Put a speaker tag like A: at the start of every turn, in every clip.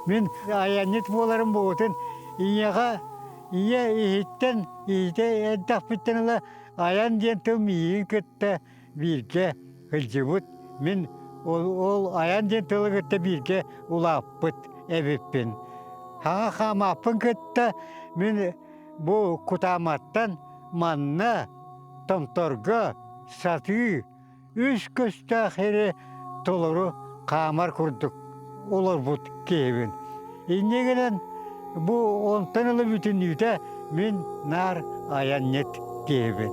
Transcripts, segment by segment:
A: Мин айанньыт буоларым буолтун ийэҕэ ийэ иһиттэн иһитэ эрдэхпиттэн ыла айан диэн тыл миигин кытта бииргэ сылдьыбыт. Мин ол, ол айан диэн тылы кытта бииргэ улааппыт эбиппин. Хаҥа хаамааппын кытта мин бу Кутааматтан манна Томторго сатыы үс көстөөх сири толору хаамар курдук олорбут киһибин. Инньэ гынан бу онтон ыла бүтүннүүтэ мин наар айанньыт киһибин.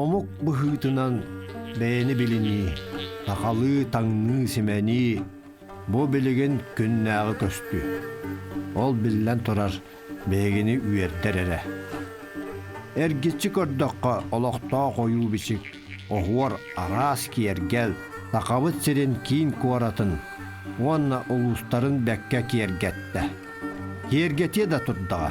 B: Омук быһыытынан бэйэни билинии, сахалыы таҥныы-симэнии бу билигин күннээҕи көстүү. Ол биллэн турар, биһигини үөрдэр эрэ. Эргиччи көрдөххө, олохтоох ойуу-бичик, оһуор араас киэргэл Сахабыт сирин киин куоратын уонна улуустарын бэккэ киэргэттэ. Киэргэтиэ да турдаҕа.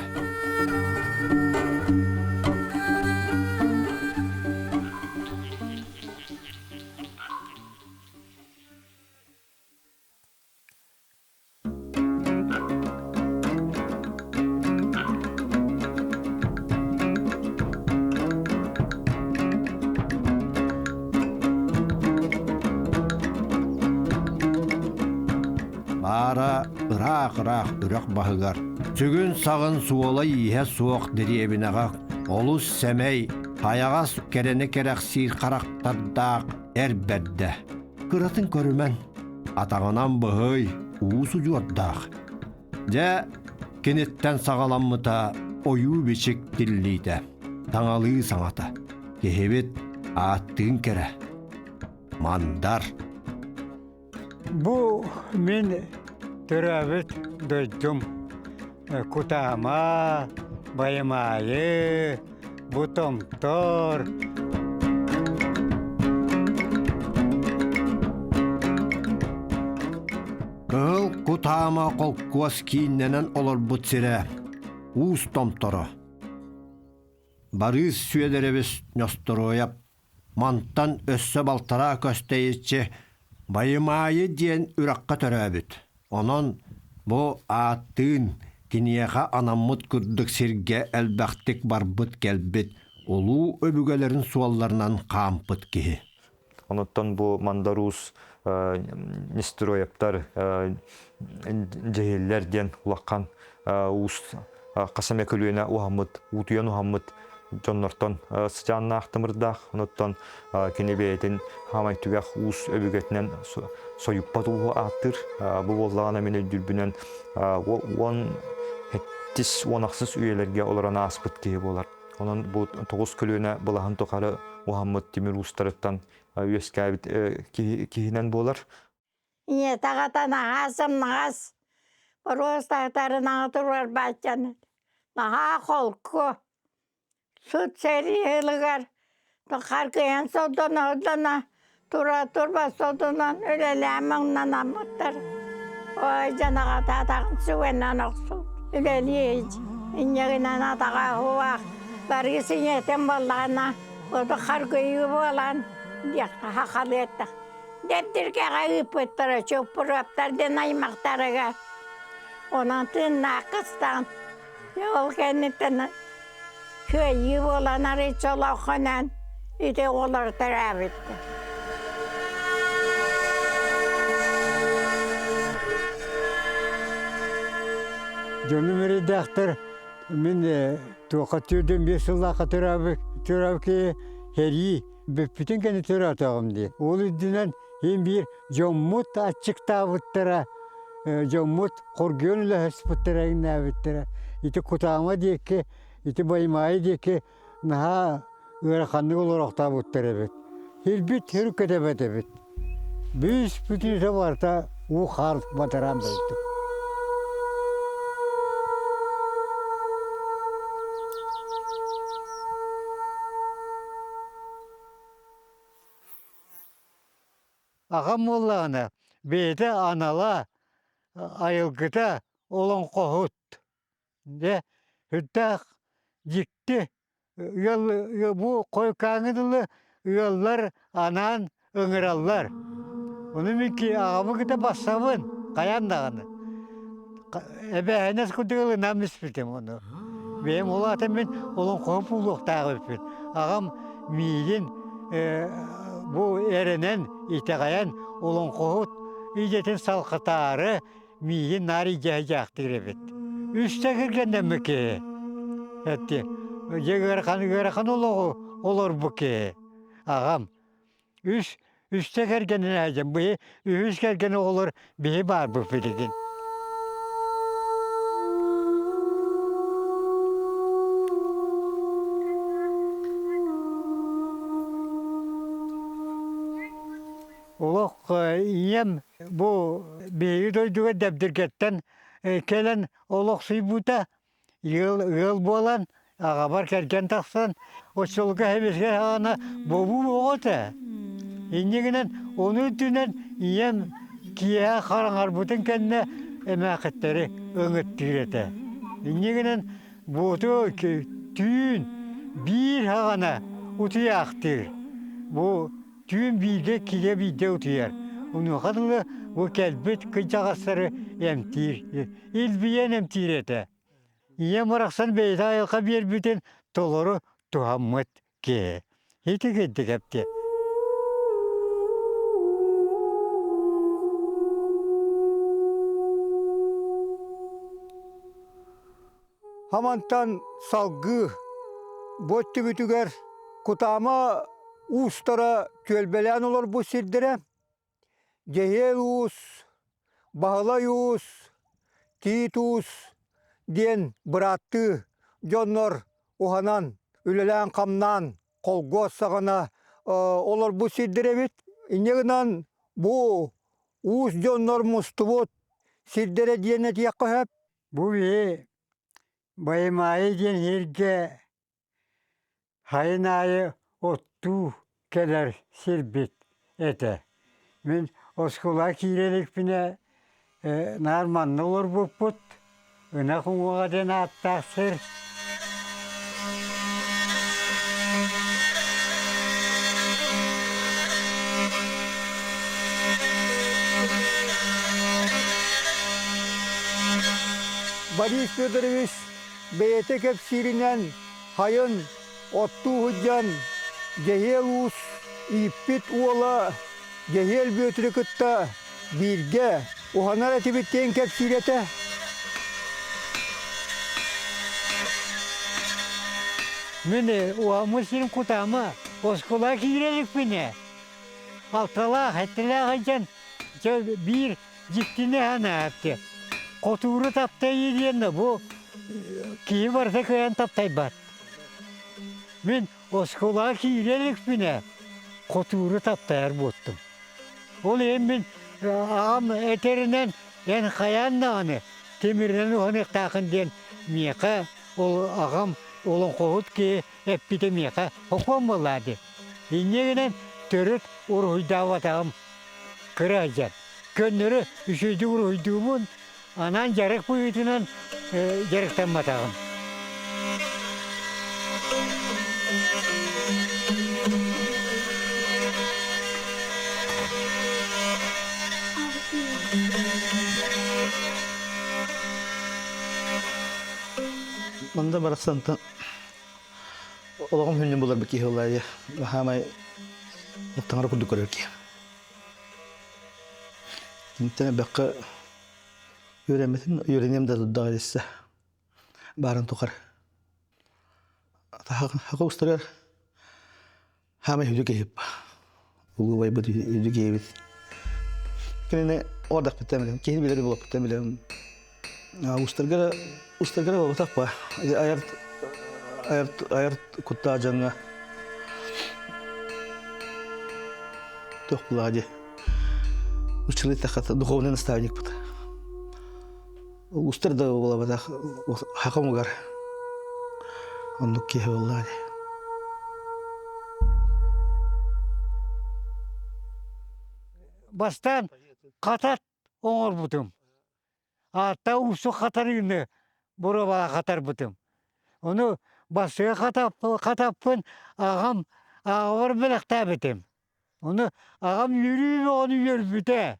B: Баара ыраах-ыраах үрэх баһыгар, сүгүн-саҕын суола-ииһэ суох дэриэбинэҕэ олус сэмэй, хайаҕас кэрэни кэрэхсиир харахтардаах эр бэрдэ. Кыратын көрүмэн, атаҕынан быһый, уу судьуордаах. Дьэ, киниттэн саҕаламмыта ойуу-бичик тиллиитэ, таҥалыы саҥата. Киһибит ааттыын кэрэ. Мандар.
A: Бу мин төрөөбүт дойдум Кутаама, Байымаайы, бу Томтор.
B: Кыһыл Кутаама холкуос кииннэнэн олорбут сирэ Уус Томторо. Барыыс Сүөдэрэбис Ньосторуойап мантан өссө балтараа көстөйүччү Байымаайы диэн үрэххэ төрөөбүт. Онон бу ааттыын киниэхэ анаммыт курдук сиргэ элбэхтик барбыт-кэлбит улуу өбүгэлэрин суолларынан хаампыт киһи.
C: Онуттан бу Мандаруус Нестероевтар дьэһиэллэр диэн улахан уус хас эмэ көлүөнэ уһаммыт, уутуйан уһаммыт дьоннортон сыдьааннаах тымырдаах, онуттан кини бэйэтин хаамай түгэх уус өбүгэтинэн сойуппат ууһу ааттыыр. Бу буоллаҕына мин өйдүүрбүнэн уон сэттис, уон ахсыс үйэлэргэ олорон ааспыт киһи буолар. Онон бу тоҕус көлүөнэ былаһын тухары уһаммыт тимир уустарыттан үөскээбит киһинэн буолар.
D: Ийэтэ аҕата наһаа сымнаҕас, боруостаахтарынаҕа туруорбааччан наһаа холку, сут сэрии сылыгар харгыйан сордоно-сордоно тура турба сордонон үлэлээн маҥнанаммыттар. Ой дьон аҕата атаҕын сүгэнэн охсубут үлэлии инньэ гынан атаҕа уһуох барыс ийэтин буоллаҕына оту харгыйыы буолан диэххэ хахалыаттах Дэбдиргэҕэ ыыппыттара Чуппуруоптар диэн аймахтарыгар. Онон тыыннаах кыстаан, ол кэнниттэн кыайыы буолан арыычча олоххонон ити оҕолор төрөөбүттэр.
A: Дьонум эрэйдээхтэр мин туохха түүрдүм биэс сыллаахха төрөөбүт төрөөбүт киһи сэрии Бүппүтүн кэннэ төрөөтөҕүм дии. Ол үрдүнэн иһин биир дьоммут аччыктаабыттара, дьоммут хоргуйан үлэһэспиттэрэ иҥнээбиттэрэ. Ити Кутаама диэки Ити Баймаайы диэки наһаа ыараханнык олорохтообуттар эбит. Ирбит сир көтөбөт эбит. Бүүс бүтүүтэ барыта уу хаар батараан дойду. Аҕам буоллаҕына бэйэтэ анала, айылгыта олоҥхоһут. Дьэ, сүрдээх дьикти ыал бу хойукааҥҥы дылы ыаллар анаан ыҥыраллар. Ону мин аҕабын кытта бассабын хайаан даҕаны. Эбээһинэс курдук ылынан испитим ону. Бэйэм ол аата мин олоҥхоһут буолуохтаах эбиппин. Аҕам миигин бу эрэнэн, итэҕэйэн олоҥхоһут идэтин салҕатаары миигин наар идьээхтиир эбит. Үстэ кэргэннэммит киһи. Этти, дьэ ыарахан ыарахан олоҕу олорбут киһи. Аҕам үс үстэ кэргэнинээдьэн быһы үһүс кэргэн оҕолор биһи баарбыт билигин. Олох ийэм Бу биһиги дойдуга Дэбдиргэттэн кэлэн олохсуйбута, ыал, ыал буолан, аҕабар кэргэн тахсан, оччолорго сэбиэскэй саҕана бобуу оҕо этэ. Инньэ гынан ону үрдүнэн ийэм киэһэ хараҥарбытын кэннэ эмээххиттэри ыҥыттыыр этэ. Инньэ гынан буоту түүн биир саҕана утуйаахтыыр. Бу Түүн бииргэ кигэ биирдэ утуйар. Онуоха дылы бу кэлбит кырдьаҕастары эмтиир, илбийэн эмтиир этэ. Ийэм барахсан бэйэтэ айылҕа биэрбитин толору туһаммыт киһи. Ити кырдьык эпти.
E: Хамантан салгыы бу өттүбүтүгэр Кутаама уустара түөлбэлээн олорбут сирдэрэ Дьэһиэл уус, Баһылай уус, Тиит уус диэн бырааттыы дьоннор уһанан, үлэлээн-хамнаан холкуос саҕана олорбут сирдэрэ эбит. Инньэ гынан бу уус дьоннор мустубут сирдэрэ диэн этиэххэ сөп.
A: Бу биһи Байымаайы диэн сиргэ сайын аайы оттуу кэлэр сирбит этэ. Мин оскуолаҕа киирэ иликпинэ наар манна олорбуппут. Ынах уҥуоҕа диэн ааттаах сир.
E: Борис Федорович бэйэтэ кэпсииринэн хайын оттуу сылдьан Дьэһиэл Уус ииппит уола Дьэһиэл Бүөтүрү кытта бииргэ уһанар этибит диэн кэпсиир этэ.
A: Мин уһаммыт сирим Кутаама оскуола киирэ иликпинэ алталаах, сэттэлээх сылдьан дьэ биир дьиктини санаабыт. Хотууру таптайыы диэн бу киһи барыта кыайан таптайбат. Мин оскуолаҕа киирэ иликпинэ хотууру таптайар буолтум. Ол иһин мин аҕам этэринэн эн хайаан даҕаны тимиринэн уһаныахтааххын диэн миэхэ ол аҕам олоҥхоһут киһи эппитэ миэхэ сокуон буоллаа дии. Инньэ гынан төрүт уруһуйдаабатаҕым кыра сылдьан. Көннөрү үчүгэйдик уруһуйдуубун, анаан дьарык быһыытынан дьарыктамматаҕым.
F: Манда барахсантан олоҕум хүннүн булар киһи олайы хаамай таҥара курдук көрөр киһи. Интэн бэккэ үөрэммитин үөрэниэм да турдаҕа дессе баарын тухары. Хака устарар хаамай хүлү киһип. Улуу байбыт үдү киһибит. Кинини ордахпыттан билем, киһини билэр буолаппыттан билем. Устаргара устаргара буолбатах ба. Айар Айар куттаах дьоҥҥо туох булаа дии. Училы тахата духовный наставникпыт. Устар да буолабатах хакамугар оннук киһи буоллаа дии.
A: Бастаан хатат оҥорбутум. Аатта уустук хатарыыны боруобаҕа хатарбытым. Ону бастакы хатаппын аҕам аҕабар бэлэхтээбитим. Ону аҕам үөрүү бөҕөнү үөрбүтэ.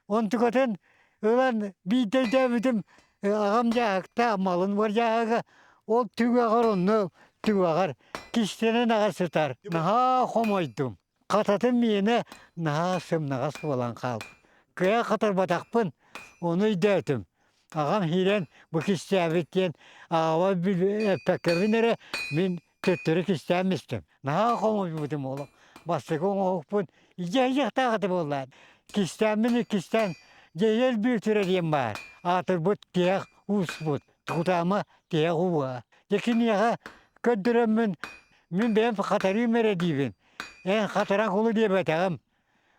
A: Онтукатын ылан биирдэ өйдөөбүтүм аҕам дьааһыктаах малын бар дьааһыга ол түгэҕэр онно түгэҕэр кистэнэн аҕа сытар. Наһаа хомойдум. Хататым миэнэ наһаа сымнаҕас буолан хаалбыт. Кыайа хатарбатахпын, ону өйдөөтүм. Аҕам киирэн бу кистээбит диэн аҕабар эппэккэбин эрэ мин төттөрү кистээн истим. Наһаа хомойбутум олох. Бастакы оҥоһукпун дьиэһийиэхтээх этэ буоллаан. Кистээммин иккистээн дьиэһийэл бүөтүрэ диэн баар. Аатырбыт тиһэх ууспут. Кутаама тиһэх ууга. Дьэ киниэхэ көрдөрөммүн мин бэйэм хатарыым эрэ диибин. Эн хатаран кулу диэбэтэҕим.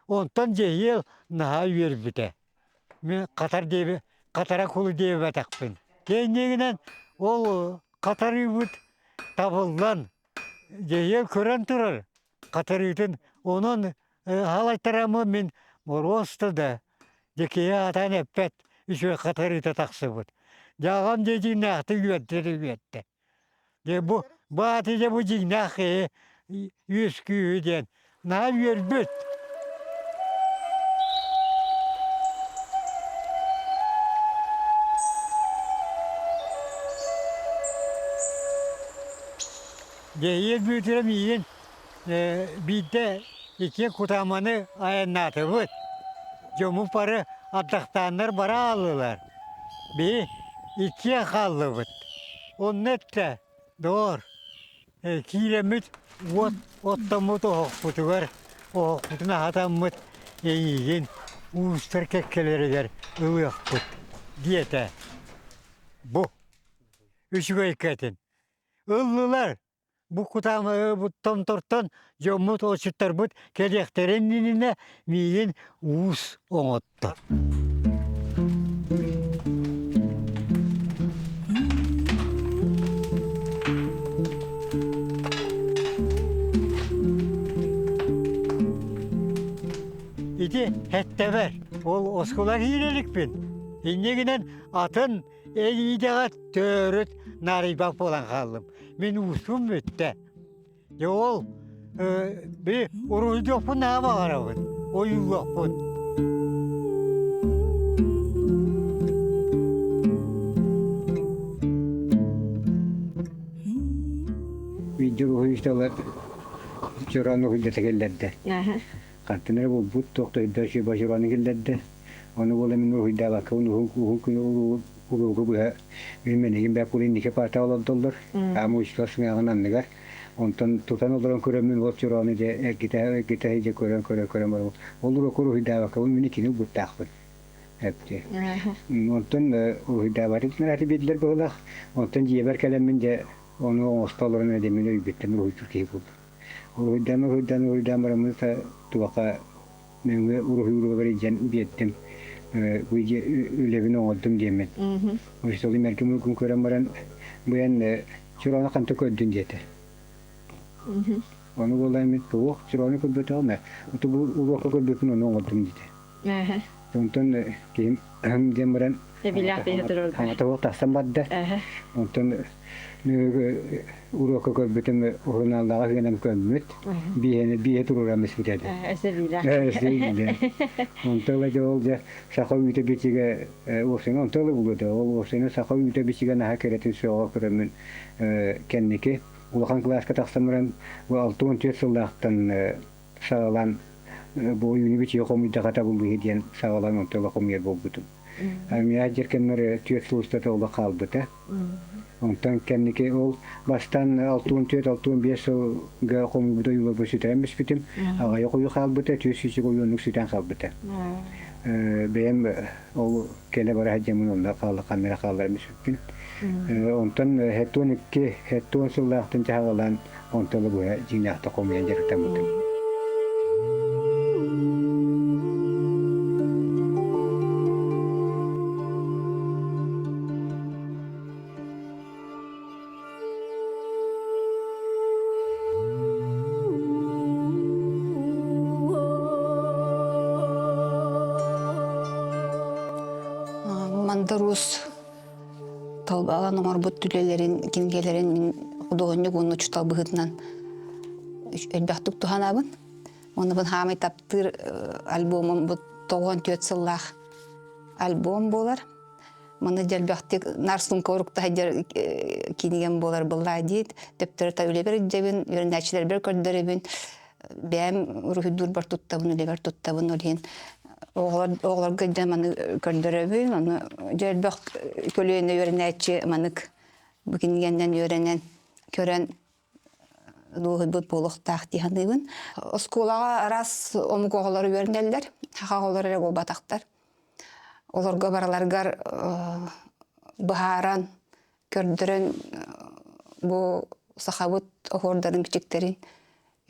A: Онтон дьиэһийэл наһаа үөрбүтэ. Мин хатар диэби хатара кулу диэбэтэхпин. Кэннигинэн ол хатарыыбыт табыллан дьиэһийэл көрөн турар хатарыытын онон халайтарамы мин боруоста да дьэ киһи аатаан эппэт үчүгэй хатарыыта тахсыбыт. Дьэ аҕам дьэ дьиҥнээхтик үөрдэ да үөрдэ. Дьэ бу бу ааты дьэ бу дьиҥнээх киһи үөскүүһү диэн наһаа үөрбүт. Дьэ Бүөтүрэ миигин биирдэ икки кутааманы айаннаатыбыт. Дьоммут бары ардахтааннар бара ааллылар. Биһи иккиэн хааллыбыт. Онно эттэ, доҕор, киирэммит уот оттоммут оһохпутугар оһохпутун аһатаммыт эйиигин уустар кэккэлэригэр ылыахпыт диэтэ. Бу үчүгэйкэтин ыллылар. Бу кутаамы томтортон дьоммут отчуттарбыт кэлиэхтэрин иннинэ миигин уус оҥотто. Ити һэттэбэр ол оскуола киирэ иликпин. Инньэ гынан атын Элиидэҕэ төрүт нарыйбат буолан хааллым. Мин уусум бүттэ. Дьэ ол би уруһуйдуохпун наһаа баҕарабын, ойуулуохпун.
G: Видео уруһуйдалар чорон уруһуйдата кэллэрдэ. Хантан эрэ булбут туох да өйдөөчү бажураны киллэрдэ. Ону буола мин уруһуйдаабаккабын уһун уһун күн уруогу быһа мин мэнигин бэк инники паата олордоллор. Аама учуутал сыҥааҕын анныгар. Онтон тутан олорон көрөммүн ол чороону дьэ эргитэ эргитэ дьэ көрөн көрө көрөн барабын. Ол уруокка уруһуйдаабаккабын мин иккини ылбыттаахпын. Эпти. Онтон уруһуйдаабатын ати биэрдилэр быһыылаах. Онтон дьиэбэр кэлэммин дьэ ону оҥосто олорон эдэммин өйбүттэн уруһуйдуур киһи буоллум. Уруһуйдаан уруһуйдаан уруһуйдаан бараммын туохха нөҥүө уруһуйуругар илдьэн биэрдим. Бу үлэбин оҥордум диэммин. Учууталым эргим ургун көрөн баран быйан чуроону ханта көрдүн диэтэ. Ону буолан мин туох чуроону көрбөтөҕүм ээ. Оту бу уруокка көрбүппүн ону оҥордум диэтэ. Онтон киһим диэн баран хаҥата тахсан барда. Онтон уруокка көрбүтүм урунааллааҕа үгэнэн көммүт. Бииһэни бииһэ туруоран испит этэ. Онто ыла дьэ ол дьэ саха үүтэ бичигэ уопсайынан онто ыла булуота. Ол уопсайынан саха үүтэ бичигэ наһаа кэрэтин суоҕа көрөммүн кэнники улахан кылааска тахсан баран бу 64 сыллаахтан саҕалаан бу ойууну бичиги хомуйдахха табыллыыһы диэн саҕалаан онто ыла хомуйар буолбутум. Армия дьэркэммэр түөрт сыл устата олох хаалбыта. Онтон кэнники ол бастаан 64-65 сылга хомуйбут ойууларбын сүтэрэн бүспүтүм. Аҕыйах ойуу хаалбыта, 400 ойууннук сүтэн хаалбыта. Бэйэм ол кэлэ бара сылдьаммын онно хаалла ханна эрэ хаалларым сүппүн. Онтон 72 70 сыллаахтан чаһаҕалаан онтон ыла быһа дьиҥнээхтик хомуйан дьарыктаммытым.
H: Мандар Уус талбалаан оҥорбут үлэлэрин, кинигэлэрин мин худуоһунньук уонна учуутал быһыытынан элбэхтик туһанабын. Уонна бу хаамай таптыыр альбомум бу 94 сыллаах альбом буолар. Маны дьэлбэхтик нар сумка уруктаһа сылдьар кинигэм буолар быллаа диит. Төптөрө та үлэбэр илдьэбин, үөрэнээччилэрбэр көрдөрөбүн. Бэйэм уруһуйдуурбар туттабын, үлэбэр туттабын. Ол иһин оҕолорго дьэ маны көрдөрөбүн. Ону дьэ элбэх көлүөнэ үөрэнээччи манык бу кинигэннэн үөрэнэн көрөн дуоһуйбут буолуохтаах дии саныыбын. Оскуолаҕа араас омук оҕолоро үөрэнэллэр, саха оҕолоро эрэ буолбатахтар. Олорго барыларыгар быһааран, көрдөрөн бу сахабыт оһуордарын бичиктэрин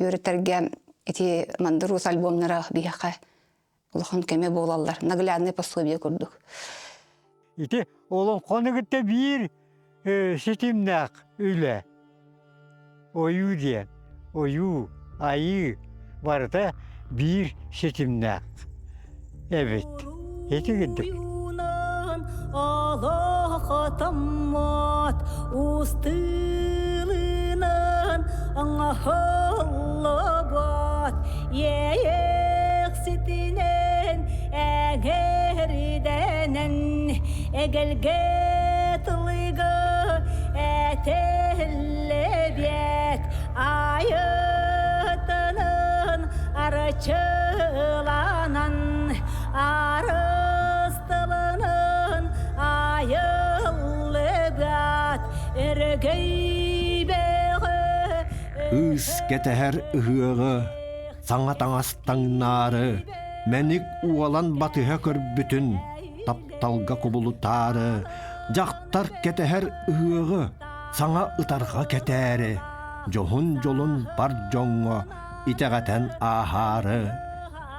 H: үөрэтэргэ ити Мандар Уус альбомнара биһиэхэ улахан көмө буолаллар, наглядное пособие курдук.
A: Ити олоҥхону кытта биир ситимнээх үлэ. Ойуу диэн, ойуу, айыы барыта биир ситимнээх эбит. Ити курдук.
I: Олохотоммот устылынан оҥоһуллубут иэйэхситинэн эҥэрдэнэн эгэлгэ тылыга этиллибиэт айытынан арчыланан арыстылынан айыллыбат өрөгөй бөҕө
B: Кыыс кэтэһэр ыһыаҕы саҥа таҥас таҥнаары, мэник уолан батыһа көрбүтүн тапталга кубулутаары, дьахтар кэтэһэр ыһыаҕы саҥа ытарҕа кэтээри, дьоһун-дьолун бар дьоҥҥо итэҕэтэн ааһаары,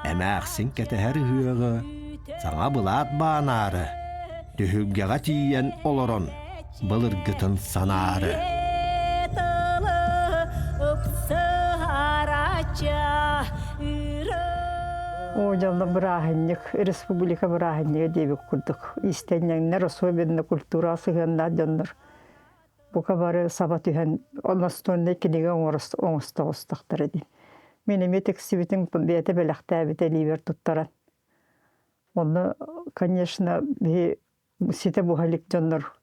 B: эмээхсин кэтэһэр ыһыаҕы саҥа былаат баанаары, түһүлгэҕэ тиийэн олорон былыргытын санаары.
J: Оо, дьолло бырааһынньык, республика бырааһынньыга диэбит курдук. Иистэнньэҥнэр, особенно культура сыһыаннаах дьоннор бука бары саба түһэн настольнай кинигэ оҥосто оҕустахтара дии. Мин эмиэ тиксибитим бэйэтэ бэлэхтээбитэ илиибэр туттаран. Онно, конечно, биһи ситэ буһа илик дьоннор,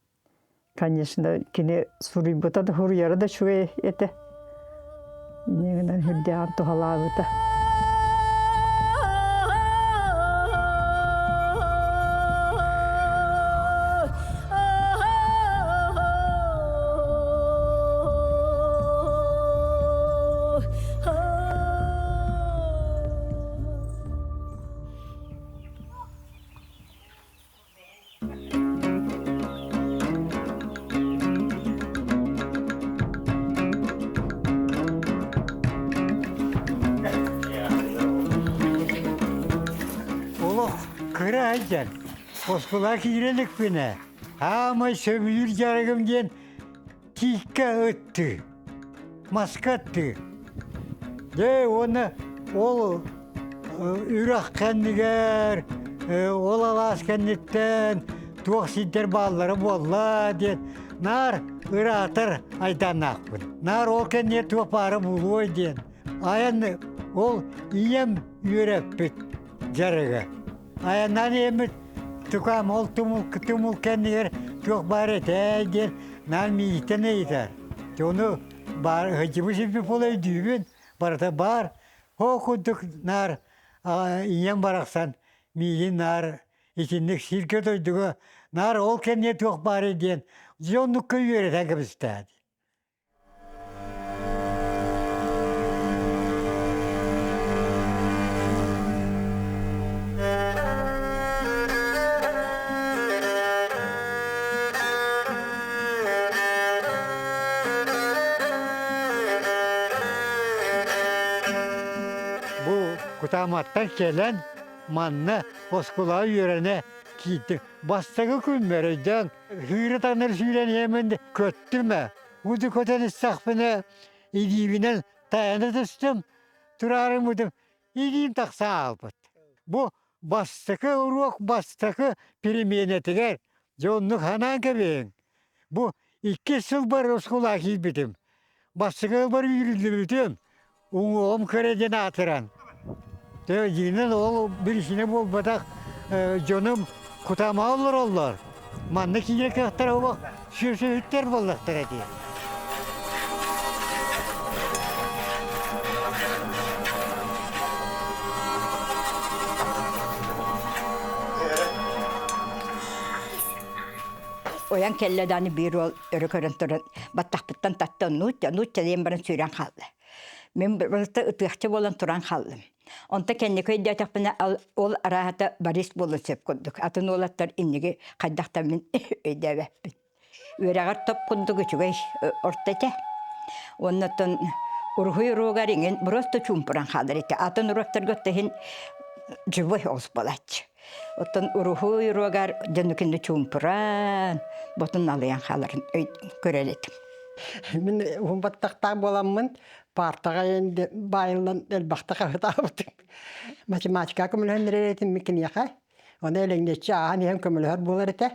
J: конечно, кини суруйбута да суруйара да үчүгэй этэ. Инньэ гынан сүрдээҕин туһалаабыта.
A: Олох кыра сылдьан оскуола киирэ иликпинэ аамай сөбүлүүр дьарыгым диэн тииккэ ыттыы, маска ыттыы. Дьэ уонна ол үрэх кэннигэр, ол алаас кэнниттэн туох сирдэр бааллара буолла диэн наар ыраатар айдааннаахпын. Наар ол кэннигэр туох баара буолуой диэн. Айан ол ийэм үөрэппит дьарыга. Айаннаан ийэммит тукаам ол тумул, тумул кэннигэр туох баар этэй диэн наар миигиттэн ыйытар. Ону баар сылдьыбыт сирбит буола өйдүүбүн, барыта баар. Ол курдук наар ийэм барахсан миигин наар итинник сиргэ-дойдуга наар ол кэннигэр туох баарый диэн дьэ оннукка үөрэтэн кэбистээт. Кутааматтан кэлэн манна оскуолаҕа үөрэнэ киирдим. Бастакы күммэр өйдөөн сүүрэ таҥнары сүүрэн иһэммин көттүм ээ. Уду көтөн истэхпинэ илиибинэн тайана түстүм, тураарыммытым илиим тахса хаалбыт. Бу бастакы уруок бастакы переменэтигэр дьэ оннук санаан кэбиһиҥ. Бу иккис сылбар оскуолаҕа киирбитим. Бастакы сылбар үүрүллүбүтүм. Уҥуоҕум кыра диэн аатыран. Дьиҥинэн ол биричиинэ буолбатах дьонум кутаама олороллор. Манна киирэ кыахтара олох сүөсүһүттэр буоллахтара дии.
K: Ойон кэллэ даҕаны биир уол өрө көрөн туран баттахпыттан татта нуучча нуучча диэн баран сүүрэн хаалла. Мин барыта ытыахча буолан туран хааллым. Онто кэнники өйдөөтөхпүнэ ол арааһата Борис буолуон сөп курдук. Атын уолаттар инниги хайдах да мин өйдөөбөппүн. Үөрэҕэр топ курдук үчүгэй орто этэ. Оннуттан уруһуй уруогар иҥин просто чуумпуран хаалар этэ. Атын уруоктарга иһин живой оҕус буолааччы. Оттон уруһуй уруогар дьонукинни чуумпуран, ботун налыйан хааларын көрөр этим.
L: Мин уһун баттахтаах буоламмын паартаҕа баайыллан элбэхтэ хаһытаабытым. Математика көмөлөһөн этим киниэхэ. Оны элэҥнэччи ааһан иһэн көмөлөһөр буолар этэ.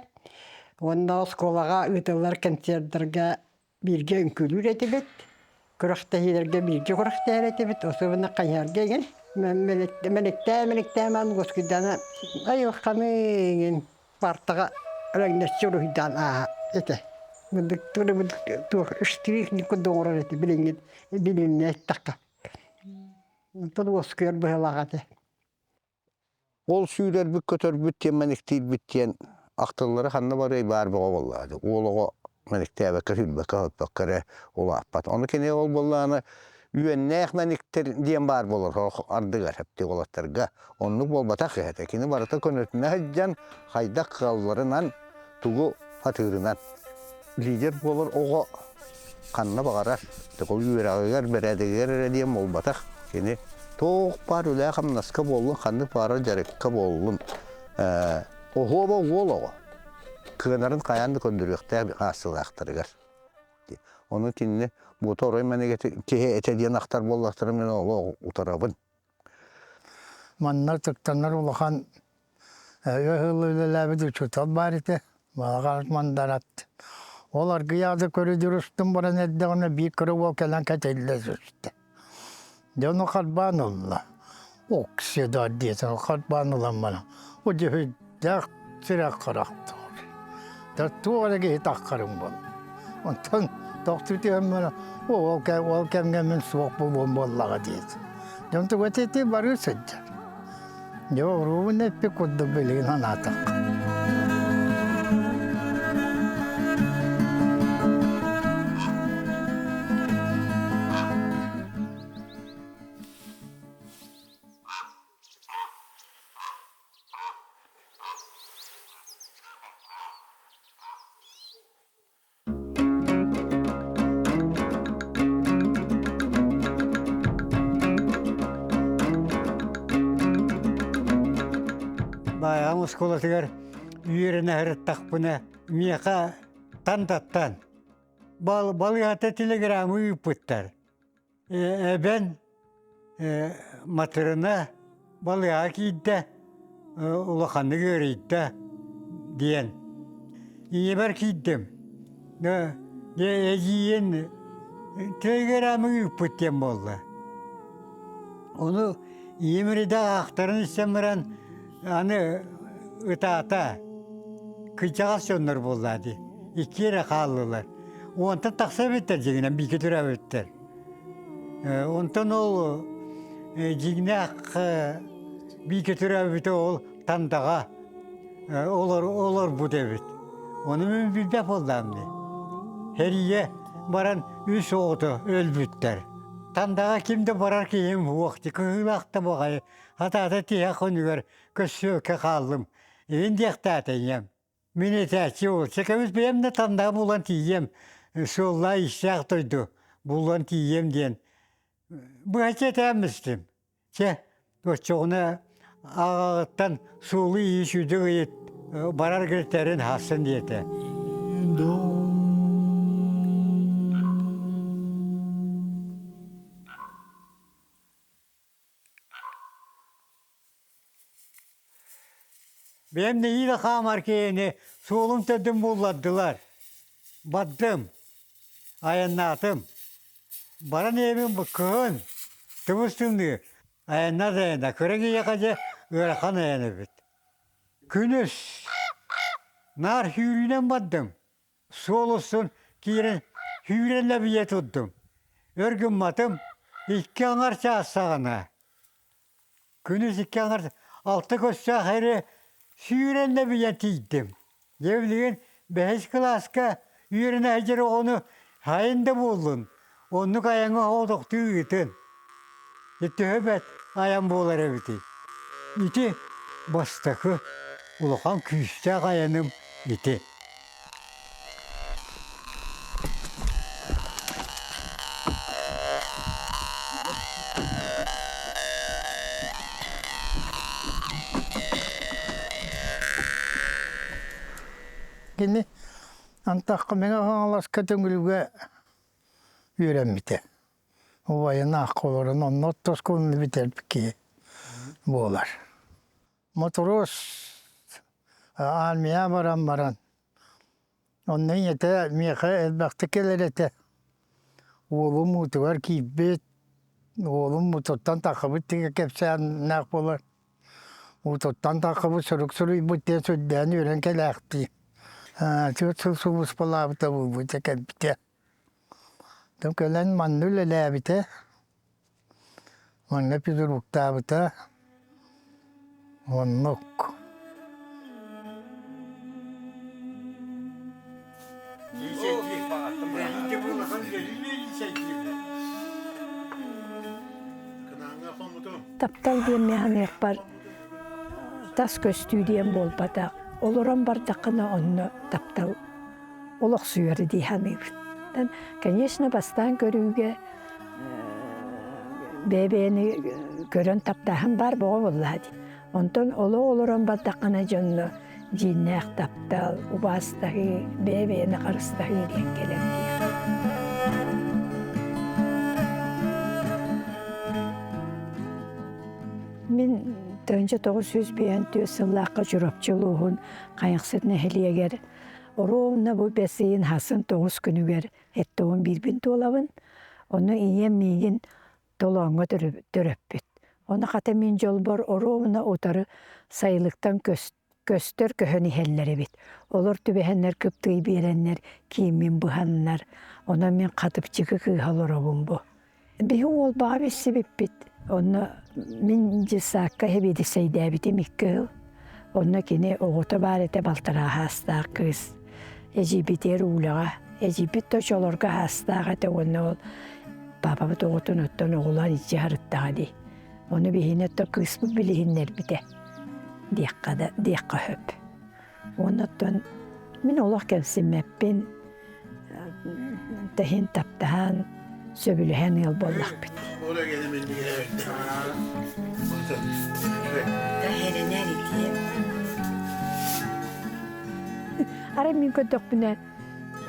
L: Уонна оскуолаҕа ыытыллар концерттарга бииргэ үҥкүүлүүр этибит. Күрэхтэһиилэргэ бииргэ күрэхтэһэр этибит. Особенно хайыһарга игин. Мэликтээ, мэликтээ маан госкуйдана айылханы игин паартаҕа элэҥнэччи уруһуйдаан ааһа этэ. Мындык туох штрих курдук оҥорор этэ билиҥҥи билиҥҥи эттэххэ. Онтон уоскуйар быһыылаах этэ.
M: Ол сүүрэрбит көтөрбүт диэн мэниктиирбит диэн ахтыллара ханна барыай баар бөҕө буоллаҕа дии. Уол оҕо мэниктээбэккэ, сүүрбэккэ-көппөккө эрэ улааппат. Ону кини ол буоллаҕына үөннээх мэниктэр диэн баар буолар ардыгар эптик уолаттарга. Оннук буолбатах этэ. Кини барыта көнөтүнэ сылдьан хайдах кыалларынан, тугу сатыырынан. Лидер буолар оҕо ханна баҕарар, ол үөрэҕигэр, бэрээдэгигэр эрэ диэн буолбатах. Кини туох баар үлэ-хамнаска буоллун, ханнык баҕарар дьарыкка буоллун, оһуоба уол оҕо кыанарын хайаан да көрдөрүөхтээх хаасылаахтарыгар. Ону кинини буота орой мэнигэ киһи этэ диэн ахтар буоллахтара мин олох утарабын.
N: Манна тыктанар улахан ыһыллы үлэлээбит учуутал баар этэ, Балаҕан Мандарат. Ол аргыйаады көрүдүр устун баран эрдэҕинэ биир кыра уол кэлэн кэтиллэ түстэ. Дьэ ону харбаан ылла. Оксида диэтэ харбаан ылан баран, бу дьүһүйдээх сирэх харахтаах. Да туох эрэ киһи таххарым буолла. Онтон тохтуу түһэн баран, ол, ол кэмҥэ мин суох буолуом буоллаҕа диэтэ. Дьон тугу этиэтий барыы сылдьар. Дьэ, уруубун эппит курдук билигин санаатахха.
A: Баайаҕам оскуолатыгар үөрэнэ сырыттахпына миэхэ тантаттан балыыһата телеграммы ыыппыттар. Эбэн Матырына балыыһаҕа киирдэ, улаханнык ыарыйда диэн. Ийэбэр киирдим. Эдьиийин телеграммы ыыппыт диэн буолла. Ону ийэм эрдэ аахтаран истэн баран аны ытаата. Кырдьаҕас дьоннор буолла дии. Икки эрэ хааллылар. Уонтан тахса эбиттэр дьиҥинэн бииргэ төрөөбүттэр. Онтон ол дьиҥнээх бииргэ төрөөбүтэ ол Тандаҕа олорбут эбит. Ону мин билбэт буоллаҕым дии. Сэриигэ баран үс оҕото өлбүттэр. Тандаҕа ким да барар киһим суох дии, кыһыылаах да баҕайы. Хатаата тиһэх күнүгэр көссүөккэ хааллым. Иһин диэхтээтэ ийэм. Мин этээччи ол. Чэкэбис бэйэм да тандаҕа булан тиийиэм, суоллаах-иистээх дойду булан тиийиэм диэн быһаччы этээммистим. Чэ, Оччоҕуна аҕаҕыттан суолу иис ыйыт барар гиртэрин хассын диэтэ. Бэйэм нэһиилэ хаамар киһини суолум төрдүн буллардылар. Бардым, айаннаатым. Баран иһэбин кыһын, тыбыс тымныы, айаннар да айанна. Кыра киһиэхэ дьэ ыарахан айан эбит. Күнүс наар сүүрүүнэн бардым. Суол устун киирэн сүүрэн лэбийэ турдум. Өр гымматым, икки аҥар чаас саҕана. Күнүс икки аҥар алта көстөөх эрэ сүүрэн лэбийэн тиийдим. Дьэ билигин бэһис кылааска үөрэнэ сылдьар оҕону сайын да буоллун, оннук айаҥҥа оҕотохтуу ыытын. Төһө бэрт айан буолар эбитий? Ити бастакы улахан күүстээх айаным ити.
N: Кини антахха Мэҥэ Хаҥаласка Төҥүлүгэ үөрэммитэ. Убайын аахха олорон онно оттоскуоланы бүтэрбит киһи буолар. Мотуруос армия баран баран онно ийэтэ миэхэ элбэхтик кэлэр этэ. Уолум уутугар киирбит, уолум уутуттан таххыбыт диэн кэпсээннээх буолар. Уутуттан таххыбыт сурук суруйбут диэн сүрдээн үөрэн кэлээхтии. Түөрт сыл сулууспалаабыта буолбута кэлбитэ. Кэлэн манна үлэлээбитэ, манна физруктаабыта, оннук.
O: Таптал диэн мин саныахпар тас көстүү диэн буолбатах. Олорон бардаххына онно таптал олохсуйар дии саныыбын. Конечно, бастаан көрүүгэ бэйэ-бэйэни көрөн таптааһын баар боҕо буоллаҕа дии. Онтон олох олорон бардаххына дьонно дьииннээх таптал, убаастаһыы, бэйэ-бэйэни харыстаһыы диэн кэлэр дии. Мин 1954 сыллаахха Чурапчы улууһун Хайахсыт нэһилиэгэр Оруобуна бу бэс ыйын хасын тоҕус күнүгэр эттоҕун биирбин туолабын. Ону ийэм миигин толооҥҥо төрөппүт. Ону хата мин дьолбор оруобуна утары сайылыктан көстөр көһөн иһэллэр эбит. Олор түбэһэннэр кыптыый биэрэннэр кииммин быһаннар. Онон мин хатыпчыкы кыыһа олоробун бу. Биһи уолбаҕа билсибиппит. Онно мин дьыссаакка сэбиэдиссэйдээбитим икки сыл. Онно кини оҕото баар этэ балтараа саастаах кыыс. Эдьиийбитигэр Улаҕа. Эдьиийбит да оччолорго саастаах этэ уонна ол паапабыт оҕотун оттон оҕолоон илдьэ сырыттаҕа дии. Ону биһини оттон кыыспыт билиһиннэрбитэ диэххэ да диэххэ сөп. Уонна оттон мин олох кэмсиммэппин, тэһин таптаһан, сөбүлэһэн ыал буоллахпыт. Арай мин көрдөхпүнэ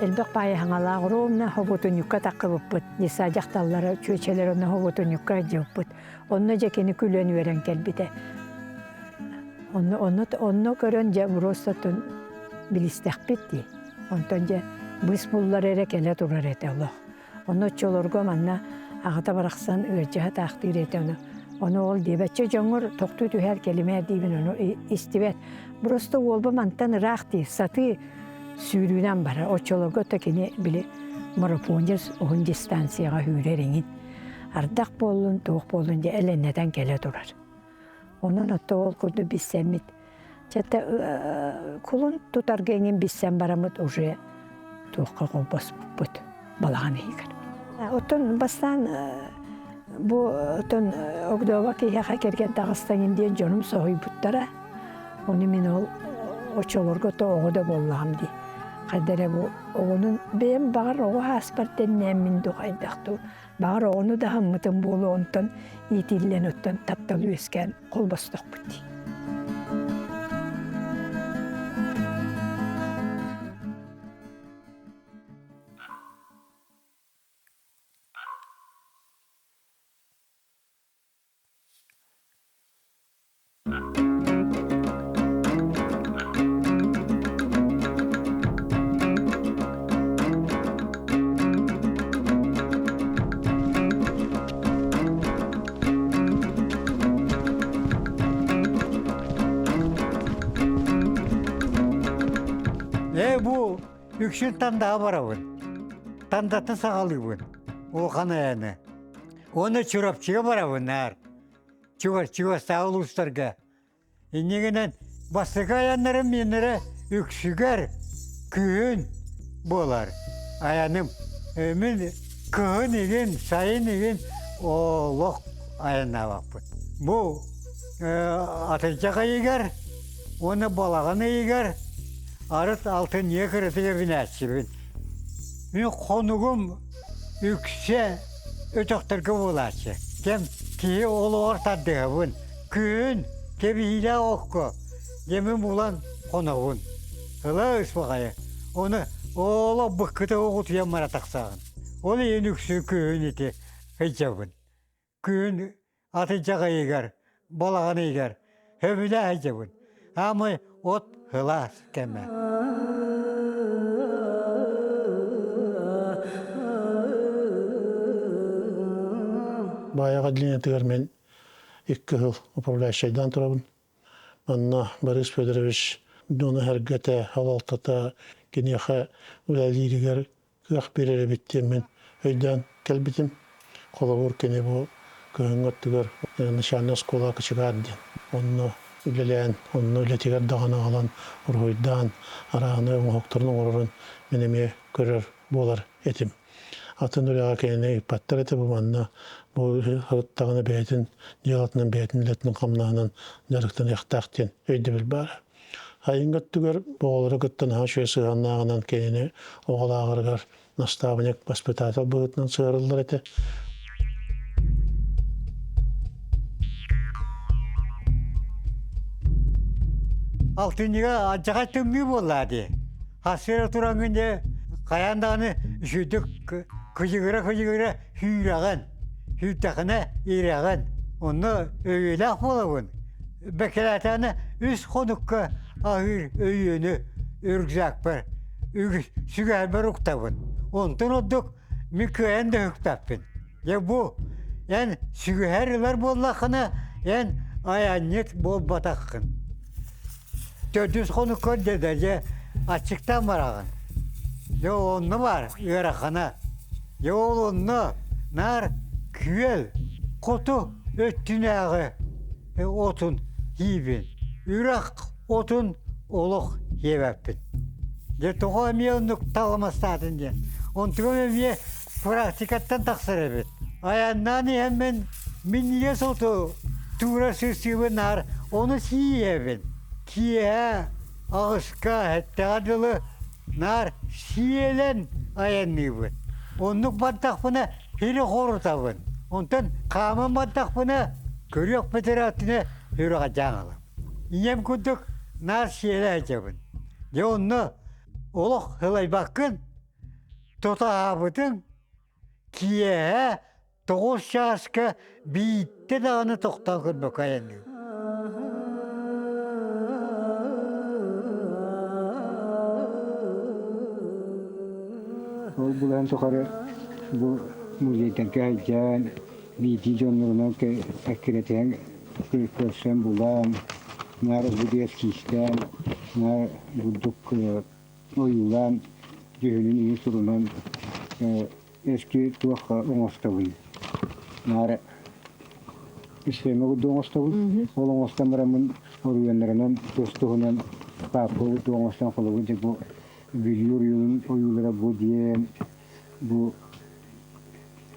O: элбэх баайы хаҥалаах ровно хоботунньукка таххыбыппыт. Десса дьахталлара, чүөчэлэр онно хоботунньукка дьылпыт. Онно дьэ кини күлэн үөрэн кэлбитэ. Онно, онно, онно көрөн дьэ просто билистэхпит дии. Онтон дьэ быыс буллар эрэ кэлэ турар этэ олох. Ону оччолорго манна аҕата барахсан ыалдьыһа таахтыыр этэ ону. Ону ол диэбэччэ дьоҥҥор тохтуу түһээр кэлимээр диибин ону истибэт. Просто уолба мантан ыраах дии сатыы сүүрүүнэн барар. Оччолорго то кини били марафонец уһун дистанцияҕа сүүрэр иҥин. Ардах буоллун, туох буоллун дьэ элэннэтэн кэлэ турар. Онон отто ол курдук билсэммит Чэ кулун тутарга эҥин билсэн бараммыт уже туохха холбоспуппут балаҕан иһигэр. Оттон бастаан бу оттон огдообо киһиэхэ кэргэн таҕыстаҥын диэн дьонум соһуйбуттара. Ону мин ол оччолорго то оҕо да буоллаҕым дии. Хайда эрэ бу оҕону бэйэм баҕар оҕо ааспар тэннээммин дуу хайдах дуу баҕар оҕону да аһыммытым буолуо онтон иитиллэн оттон таптал үөскээн холбостохпут дии.
A: Ээ бу үксүн Тандаҕа барабын. Тандатын саҕалыыбын. Улахан айаны. Уонна Чурапчыга барабын наар. Чугас чугастааҕы улуустарга. Иннигинэн бастакы айаннарым миэннэрэ үксүгэр күһүн буолар. Айаным мин кыһын игин, сайын игин олох айаннаабаппын. Бу атырдьах ыйыгар уонна балаҕан ыйыгар арыт алтынньыга кыратык эбинээччибин. Мин хонугум үксэ өтөхтөргө буолааччы. Кэм киһи олоҕор тардыһабын. Күһүн кэбиһиилээх окко дьэмин булан хонобун. Ыла ыспаҕайы. Ону олох быккыта оҕутуйан бара тахсаҕын. Ол иһин үксүн күһүн ити сылдьабын. Күһүн атырдьах ыйыгар, балаҕан ыйыгар сөбүлээ сылдьабын. Аамай от сылаас кэмэ.
P: Баайаҕа отделениетыгар мин икки сыл управляющайдаан турабын. Манна Борис Федорович дьону сэргэтэ, салалтата киниэхэ үлэлииригэр кыах биэрэр эбит диэммин өйдөөн кэлбитим. Холобур, кини бу кыһыҥҥы өттүгэр начальная оскуола кочегар диэн. Онно үлэлээн, онно үлэтигэр даҕаны аҕалан уруһуйдаан, арааһынай оҥоһуктарын оҥорорун мин эмиэ көрөр буолар этим. Атын үлэҕэ кинини ыыппаттар этэ бу манна бу сырыттаҕына бэйэтин дьыалатынан, бэйэтин үлэтинэн-хамнаһынан дьарыктаныахтаах диэн өйдөбүл баара. Айыҥҥа өттүгэр оҕолору кытта наһаа үчүгэй сыһыаннааҕынан кинини оҕолааҕарыгар настаабынньык воспитатель быһыытынан сыһыарыллар этэ.
A: Алтынньыга алдьархай тымныы буоллаа дии. Хассыыра тураҥҥын дьэ хайаан даҕаны үчүгдүк кыдьыгыра-кыдьыгыра сүүрэҕин. Сүүрдэххинэ ирэҕин. Онно өйүөлээх буолабын. Бэкирээтэҕинэ үс хонукка аһыыр өйүөнү рюкзакпар сүгэһэрбэр уктабын. Онтон ордук мин кыайан да үһүкпэппин. Дьэ бу эн сүгэһэр ылар буоллаххына эн айанньыт буолбатаххын. Төрдүс хонукка дьэ дьэ аччыктаан бараҕын. Дьэ онно баар ыарахана. Дьэ ол онно наар күөл хоту өттүнээҕи отун сиибин. Үрэх отун олох сиэбэппин. Дьэ тоҕо эмиэ оннук талымастаатын диэн. Онтугум эмиэ практикаттан тахсар эбит. Айаннаан иһэммин минньигэс оту туура сырсыыбын наар ону сиэбин. Киэһэ аҕыска, сэттэҕэ дылы наар сиэлэн айанныыбын. Оннук бардахпына сири хорутабын. Онтон хааман бардахпына көрүөх бэтэрээттинэ сүрэҕэлдьээн ылабын. Ийэм курдук наар сиэлэ сылдьабын. Дьэ онно олох сылайбаккын, тутаабытыҥ киэһэ 9 чааска биирдэ даҕаны тохтоон көрбөккө айанныыбын.
G: Ол булан тухары бу музейтарга сылдьан, биирдии дьоннорунан эккирэтиһэн көрсөн булан, наар убудуйас киистээн, наар бурдук ойуулаан, дьүһүнүн ийин сурунан эски туох оҥостобун. Наар исхема курдук оҥостобун. Ол оҥостон бараммын оруйуоннарынан тус-туһунан паапка курдук оҥостон холобур дьэ бу Бүлүү оройуонун ойуулара бу диэн, бу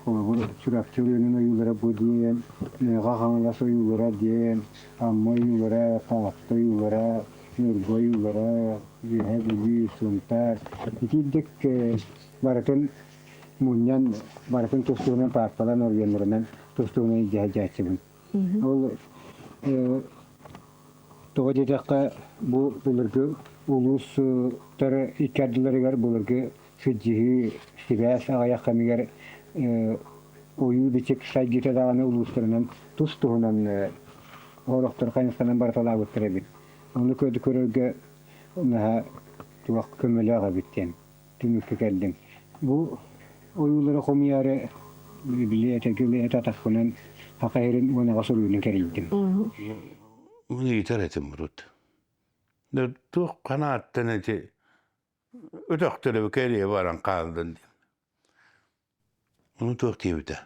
G: холобур Чурапчы оройуонун ойуулара бу диэн, Мэҥэ Хаҥалас ойуулара диэн, Амма ойуулара, Таатта ойуулара. Ньурба ойуулара, Үөһээ Бүлүү, Сунтаар итиирдик барытын мунньан, барытын тус-туһунан паапкалаан оройуоннарынан тус-туһунан илдьэ сылдьааччыбын. Ол тоҕо диэтэххэ, бу былыргы улуустар икки ардыларыгар былыргы сылдьыһыы, сибээс аҕыйах кэмигэр ойуу-бичик сайдыыта даҕаны улуустарынан тус-туһунан олохтор хайысханан барыталаабыттар эбит. Ону көрөргө наһаа туох көмөлөөх эбит диэн түмүккэ кэллим. Бу ойуулары хомуйаары били этэргэ эт атахпынан Саха сирин уонаҕа суруйууну кэрийдим.
Q: Мин ыйытар этим урут. Туох ханааттан эти өтөхтөрө кэлиэ баран хаалдын диэн. Ону туох диэбитэ?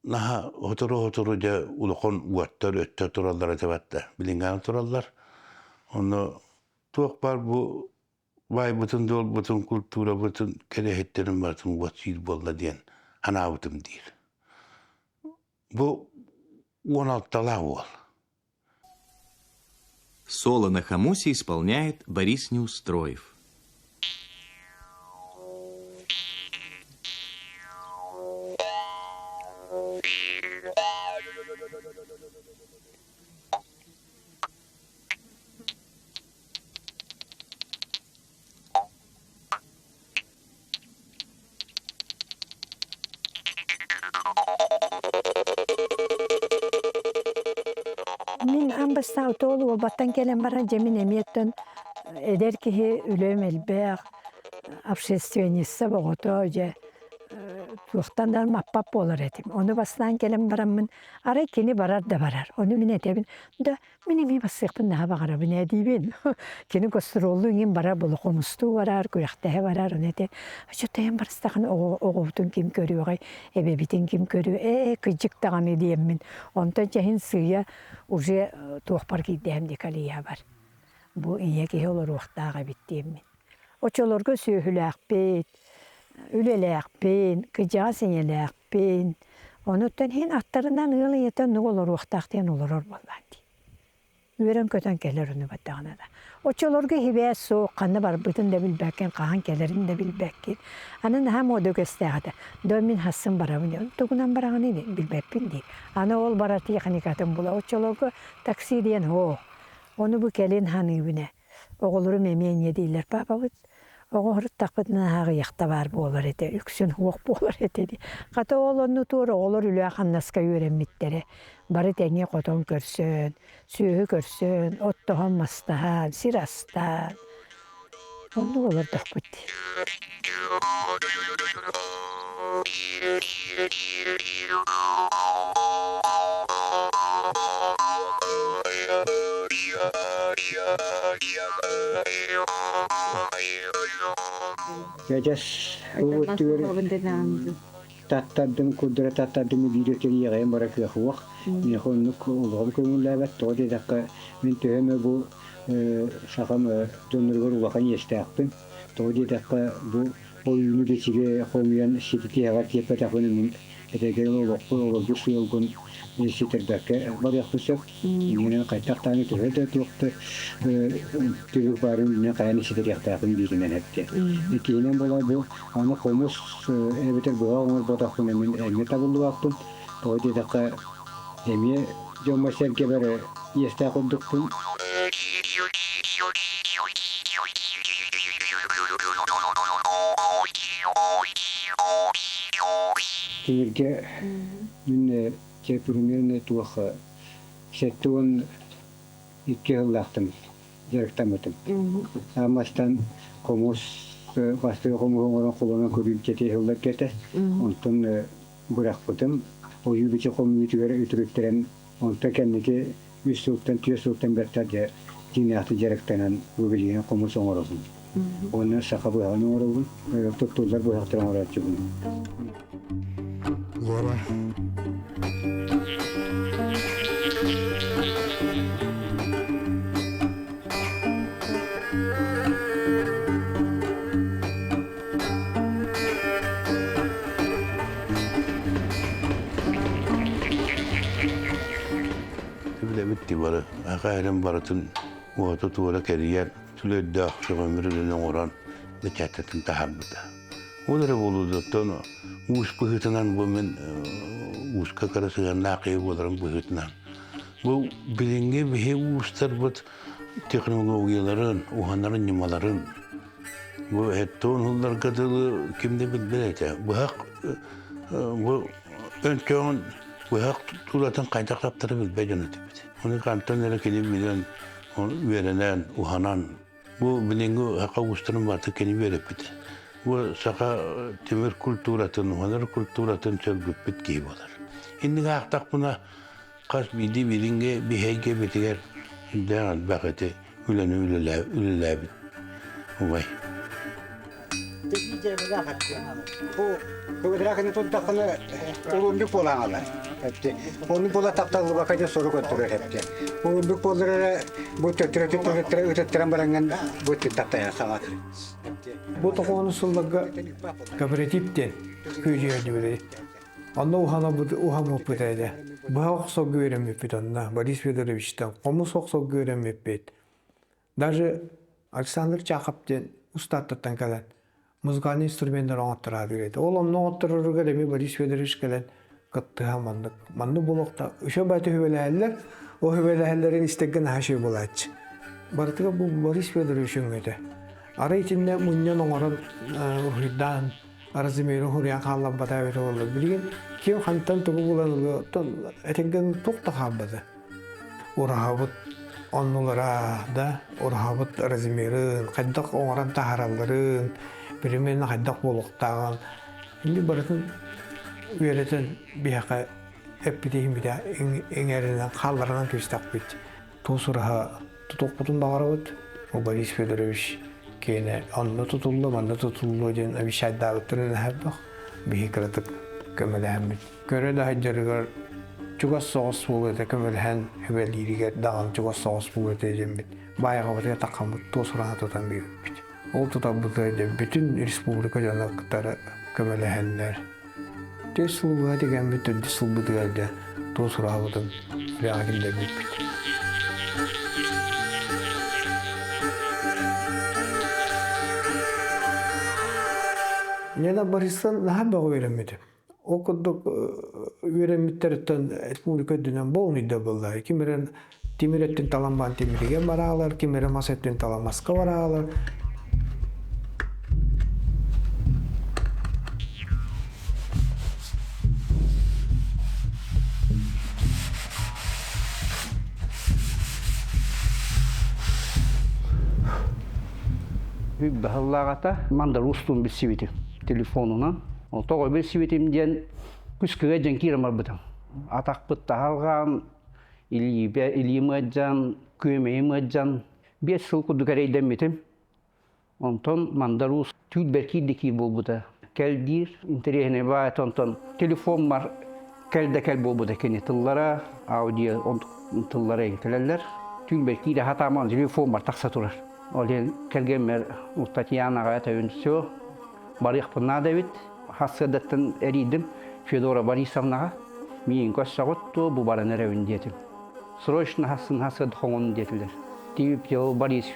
Q: Наһаа сотору-сотору дьэ улахан уоттар өттө тураллар этэ батта. Билиҥҥээн тураллар. Онно туох баар бу баайбытын-дуолбутун, культурабытын, кэрэһиттэрин барытын уот сиир буолла диэн санаабытым диир. Бу 16-лаах уол.
R: Соло на хомусе исполняет Борис Неустроев.
O: Мин аан бастаан отоол уолбаттан кэлэн баран дьэ мин эмиэттэн эдэр киһи үлэм элбэх, общественница оҕото дьэ туохтан да маппат буолар этим. Ону бастаан кэлэн бараммын арай кини барар да барар. Ону мин этэбин да Мин эмиэ бассыахпын наһаа баҕарабын ээ диибин. Кини гастроллуу иҥин барар, болокомустуу барар, күрэхтэһэ барар, ону этэ, Оччотойон барыстаҕына оҕобутун ким көрүөҕэй, эбэбитин ким көрүө, ээ, кыдьык даҕаны диэммин. Онтон чэһин сыыйа уже туохпар киирдэһэм дии колеябар. Бу ийэ киһи олоруохтаах эбит диэммин. Оччолорго сүөһүлээхпит, үлэлээхпин, кыдьаҕас ийэлээхпин. Онуттан иһин аттарынан ыал ийэтэ оннук олоруохтаах диэн олорор буоллаан дии. Үөрэн-көтөн кэлэр ону баттаҕына да. Оччолорго хибээс суох, ханна барбытын да билбэккин, хаһан кэлэрин да билбэккин. Аны наһаа муода үгэстээх этэ. Доо мин хассын барабын диэн. Тугунан бараҕыный диэн билбэппин дии. Аны ол барар тиэхиникатын була. Оччолорго такси диэн һоо. Ону бу кэлин ханыыбын ээ. Оҕолорум эмиэ инньэ дииллэр, паапабыт оҕо сырыттахпытына аҕыйахта баар буолар этэ, үксүн суох буолар этэ дии. Хата ол онну туора оҕолор үлэ-хамнаска үөрэммиттэрэ. Бары тэҥҥэ хотон көрсөн, сүөһү көрсөн, оттоһон-мастаһан, сир астаан. Оннук олордохпут дии.
G: Дьэдьэс ууттугар таттардым, курдара таттардым биир өтөр иэҕэйэн бара кыах уох. Миэхэ оннук олоҕум көҥүллээбэт. Тоҕо диэтэххэ, мин төһө эмэ бу сахам дьонноругар улахан иэстээхпин. Тоҕо диэтэххэ, бу ойууну бичиги хомуйан сититиэҕэр тиэппэтэхпинэ мин этэргэ олохпун олорбут сыалгын ситэрбэккэ барыахпын сөп. Иннинэн хайдах даҕаны төһө да туох да түбүк баарын иннинэн хайаан ситэриэхтээхпин бииринэн эттэ. Иккиһинэн буолар бу аны хомус эбэтэр быһа оҥорботохпуна мин эмиэ табыллыбаппын. Тоҕо диэтэххэ эмиэ дьоммор-сэргэбэр иэстээх курдукпун. Тимиргэ мин чэ примерно туох 72 сыллаахтым дьарыктаммытым. Аан хомус бастакы хомуһу оҥорон холонон көрүүм чэти сылларга этэ. Онтон бырахпытым. Ойуу-бичик хомуйуутугар үтүрүттэрэн онтон кэнники үс сылтан, түөрт сылтан бэртэр дьэ дьиҥнээхтик дьарыктанан бу билигин хомус оҥоробун. Уонна саха быһаҕын оҥоробун, туттуллар быһахтары оҥорооччубун.
N: Лора.
Q: Билэбит дии бары. Аха эрин барытын уоту-туора кэрийэн, сүлөйдөөх сөҕүмүр үлэни оҥорон бэчээттэтин таһаарбыта. Ол эрэ буолуоттан уус быһыытынан бу мин ууска кыра сыһыаннаах киһи буоларым быһыытынан бу билиҥҥи биһи уустарбыт технологияларын, уһанарын ньымаларын бу эттон ылларга дылы ким да билбэт этэ. Быһах бу өнчөҕүн быһах тулатын хайдах таптары билбэт дьон этибит. Ону хантан эрэ кини билэн, үөрэнэн, уһанан бу билиҥҥи саха уустарын барыта кини үөрэппит. Бу саха тимир культуратын, уһанар культуратын сөргүппүт киһи буолар. Инник аахтахпына хас биирдии билиҥҥи биһэйгэ битигэр сүрдээх элбэх ити үлэни үлэлээбит убай.
G: Кыбыдыраакыны турдаххына улууннук буолаҥалар. Оннук буола тапталлыбакка дьэ сорук өттүрэр эпти. Улууннук буоллар эрэ бу төттөрө ытыттаран бараҥҥын бу таптайан саҥа.
S: Бу тоҕоону сылларга кооператив диэн күөдьүйэрдибит. Онно уһанабыт уһаммыппыт этэ. Быһа охсорго үөрэммиппит онно Борис Федоровичтан хомус охсорго үөрэммиппит. Даже Александр Чахов диэн устааттартан кэлэн музыкальный инструменнары оҥоттороодур этэ. Ол онно оҥоттороругар эмиэ Борис Федорович кэлэн кыттыһа маннык маннык буолуохта үчүгэй баайта үһүбэлэһэллэр ол үһүбэлэһэллэрин истэргэ наһаа үчүгэй буолааччы. Барытыгар бу Борис Федорович өҥөтө. Арай итиннэ мунньан оҥорон уруһуйдаан Размеры хуруйан хаалларбата эбитэ буоллар. Билигин ким хантан тугу булан ылыа, этигэн туох да хаалбата. Ураһабыт оннулара да, ураһабыт размерын, хайдах оҥорон таһааралларын, примерно хайдах буолуохтааҕын indi барытын үөрэтэн биһиэхэ эппитиһиммитэ иҥэринэн хаалларынан кэбистэхпит. Туос ураһа тутуохпутун баҕарабыт. Борис Федорович киэнэ онно тутуллуо, манна тутуллуо диэн обещайдаабыттарын элбэх. Биһи кыратык көмөлөһөммүт. Көрө да сылдьарыгар чугас соҕус буолуо этэ көмөлөһөн сүбэлииригэр даҕаны чугас соҕус буолуо этэ диэммит баайаҕабытыгар таххаммыт туос ураһа тутан биэрбиппит. Ол тутарбытыгар дьэ бүтүн республика дьоно кытары көмөлөһөннөр Түөрт сыл быһа тигэммит төрдүс сылбытыгар дьэ туос ураһабытын үлэҕэ киллэрбиппит. Лена Борисовна наһаа бөҕө үөрэммитим. Ол курдук үөрэммиттэриттэн республика үрдүнэн полный да буолла. Ким эрэ тимир өттүн талан баран тимиригэ бараалар, ким эрэ мас өттүн талан маска бараалар.
T: Баһыллааҕата мандар устун билсибитим телефонунан. Ол тоҕо билсибитим диэн күскүгэ дьэн киирэн барбытым. Атахпыт таһалҕаан, илиибэ илиим ыалдьан, күөмэйим ыалдьан 5 сыл курдук эрэйдэммитим. Онтон Мандар Уус түүл киирдэ киир буолбута. Кэл диир, интэриэһинэй баайт онтон телефоммар кэл да кэл буолбута кини тыллара, аудио тыллара кэлэллэр. Түүл киирэ хатааман телефоммар тахса турар. Ол иһин кэргэммэр Татьянаҕа этэбин все, барыахпын наада эбит. Хассыадаттан эрийдим Федора Борисовнаҕа. Миигин көрсөҕүт дуо, бу баран эрэбин диэтим. Срочно хассын хасыад хоҥун диэтилэр. Тиийип Борис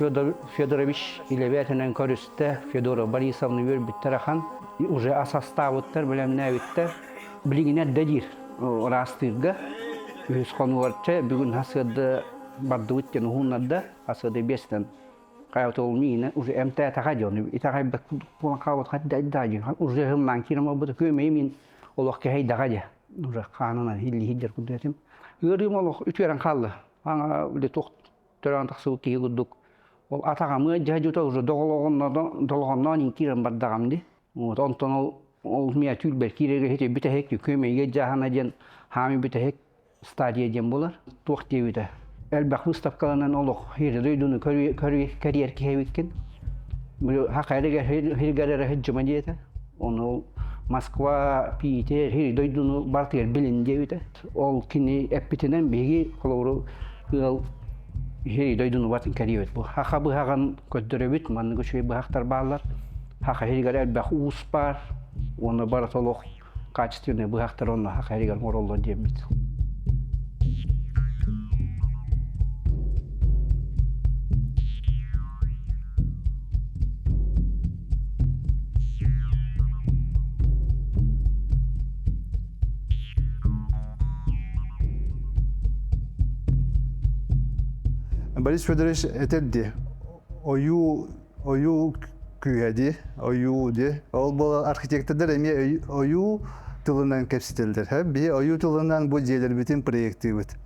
T: Федорович илэбээтинэн көрүстэ. Федора Борисовна үөрбүттэр ахан. Уже ас астаабыттар, бэлэмнээбиттэр. Билигин эрдэ диир ыраастыырга. Үһүс хонугар чэ бүгүн хасыады бардыбыт диэн уһуннарда. Хасыады биэстэн Хайа миинэ уже эмтээтэҕэ дьону итэҕэйбэт буолан хаалбыт хадда уже һымнаан киирэн барбыта күөмэйи мин олох кэһэйдэҕэ дьэ уже хаанынан иллиһиидэр курдук этим ыарыым олох үтүөрэн хаалла аҥа били туох төрөөн тахсыбыт киһи курдук ол атаҕамыа дьэ уже долоҕонноон киирэн бардаҕым ди вот онтон ол ол миэ түүрбэр киирэргэ хити бүтэһик күөмэйгэ дьаһана диэн хаамый бүтэһик стадия диэн буолар. Туох диэбитэ. Элбэх выставкаланан олох хири дойдуну кэрийэр киһи эбиккин. Хакайрыга эрэ сылдьыма диэтэ. Ону Москва, Питер, хири дойдуну барытыгар билин диэбитэ. Ол кини эппитинэн биһиги холобуру ыал хири дойдуну батын кэрийэбит. Бу хаха быһаҕын көрдөрөбүт, маннык үчүгэй быһахтар бааллар. Хаха хиригэр элбэх уус баар. Уонна барыта олох качественный быһахтар онно хахайыгар оҥороллор диэммит.
U: Борис Федорович этэр дии, ойуу ойуу күүһэ дии, ойуу дии. Ол буолан архитектордар эмиэ ойуу тылынан кэпсэтэллэр. Биһи ойуу тылынан бу дьиэлэрбитин проектыыбыт.